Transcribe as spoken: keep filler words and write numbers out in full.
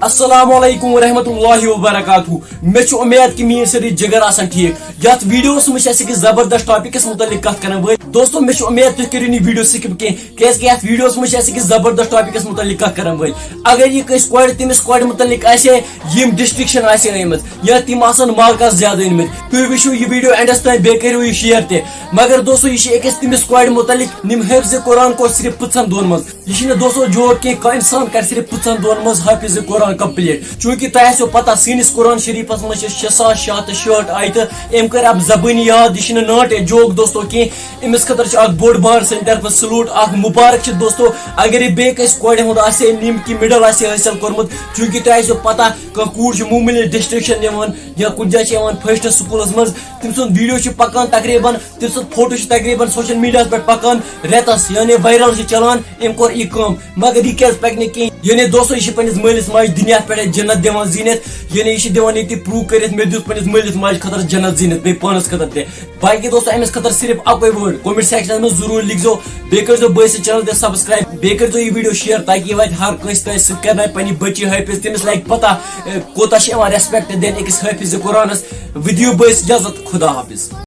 السلام علیکم ورحمۃ اللہ وبرکاتہ۔ مےٚ چھُ اُمید کہِ میٲنۍ سٲری جگر آسن ٹھیٖک۔ یتھ ویڈیوس منٛز چھِ أسۍ أکِس زبردست ٹاپکس متعلق کتھ کرن وٲلۍ۔ دوستو، مےٚ چھُ اُمید تُہۍ کٔرِو نہٕ یہِ ویڈیو سکپ کینٛہہ، کیازِ کہِ یتھ ویڈیوس منٛز چھِ أسۍ أکِس زبردست ٹاپکس متعلق کتھ کرن وٲلۍ۔ اگر یہِ کٲنٛسہِ کورِ، تٔمِس کورِ متعلق آسہِ ہے، یِم ڈسٹرکشن آسہِ ہے آمٕژ یا تِم آسن مارکس زیادٕ أنمٕتۍ، تُہۍ وٕچھِو یہِ ویڈیو اینڈس تام، بیٚیہِ کٔرِو یہِ شیئر تہِ۔ مگر دوستو، یہِ چھِ أکِس تٔمِس کورِ متعلق، یِم حفظ قرآن کوٚر صرف پٕژن دۄہن منٛز۔ یہِ چھِنہٕ دوستو جوک کینٛہہ، کانٛہہ انسان کرِ صرف پٕژن دۄہن منٛز حافظ قرآن کمپلیٹ۔ چونکہ تۄہہِ آسیو پتہ، سٲنِس قرآن شریفس منٛز چھِ شےٚ ساس شےٚ ہتھ تہٕ شُہٲٹھ آیتہٕ، أمۍ کٔرۍ اَپ زبٲنی یاد۔ یہِ چھِنہٕ ناٹ اے جوک دوستو کینٛہہ، أمِس خٲطرٕ چھُ اکھ بوٚڑ بار سانہِ طرفہٕ سلوٹ، اکھ مبارک چھِ دوستو۔ اگر یہِ بیٚیہِ کٲنٛسہِ کورِ ہُنٛد آسہِ ہے، نیمکی مڈل آسہِ ہے حٲصِل کوٚرمُت، چونکہ تۄہہِ آسیو پتہ، کانٛہہ کوٗر چھِ معموٗلی ڈسٹرکشن نِوان یا کُنہِ جایہِ چھِ یِوان فرسٹ سکوٗلس منٛز، تٔمۍ سُنٛد ویڈیو چھُ پکان تقریباً، تٔمۍ سُنٛد فوٹو چھُ تقریباً سوشل میڈیاہَس پٮ۪ٹھ پکان رٮ۪تَس، یعنی وائرل چھُ چلان، أمۍ کوٚر یہِ کٲم۔ مگر یہِ کیٛازِ پکہِ نہٕ کِہیٖنۍ؟ یعنی دوستو، یہِ چھِ پنٛنِس مٲلِس ماجہِ دُنیاہَس پٮ۪ٹھ جنت دِوان زیٖنِتھ، یعنی یہِ چھِ دِوان ییٚتہِ پروٗو کٔرِتھ، مےٚ دیُت پنٛنِس مٲلِس ماجہِ خٲطرٕ جنت زیٖنِتھ، بیٚیہِ پانَس خٲطرٕ تہِ۔ باقٕے دوستو، أمِس خٲطرٕ صرف اَکُے وٲڈ، کمنٹ سیکشنَس منٛز ضروٗر لیکھزیو، بیٚیہِ کٔرۍزیو بٲیِس چینل تہِ سبسکرائب، بیٚیہِ کٔرۍزیو یہِ ویڈیو شیئر، تاکہِ یہِ واتہِ ہر کٲنٛسہِ تام، سُہ کرناوِ پنٛنہِ بچی حٲفظ، تٔمِس لگہِ پتہ، اے، کوٗتاہ چھِ یِوان ریسپیکٹ دِنہٕ أکِس حٲفظ قرآنَس۔ ودیو بٲیِس اجازت، خدا حافظ۔